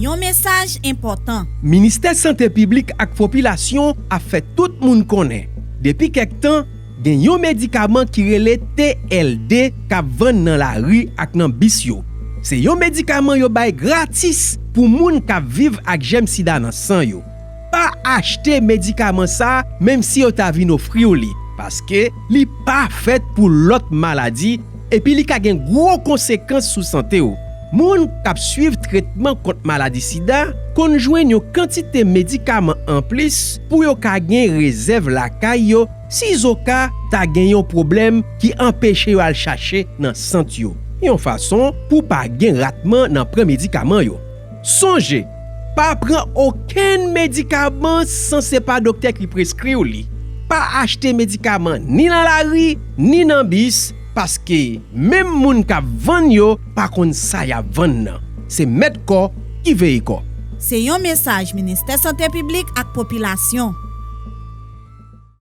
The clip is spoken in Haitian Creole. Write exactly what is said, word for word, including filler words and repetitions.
Yon mesaj enpòtan. Ministè Sante Piblik ak Popilasyon ap fè tout moun konnen, depi kèk tan, gen yon medikaman ki rele T L D k ap vann nan lari ak nan bis yo. Se yon medikaman yo bay gratis pou moun k ap viv ak jèm sida nan san yo. Pa achte medikaman sa a menm si yo ta vin ofri w li, paske li pa fèt pou lòt maladi epi li ka gen gwo konsekans sou sante w. Moun k ap swiv tretman kont maladi sida konn jwenn yon kantite medikaman anplis pou yo ka gen rezèv lakay yo sizoka ta gen yon pwoblèm ki anpeche yo al chache nan sant yo, yon fason pou pa gen ratman nan pran medikaman yo. Sonje, pa pran okenn medikaman san se pa doktè ki preskri w li. Pa achte medikaman ni nan lari, ni nan bis, paske menm moun k ap vann yo pa konn sa y ap vann nan. Se mèt kò ki veye kò. Se yon mesaj Ministè Sante Piblik ak Popilasyon.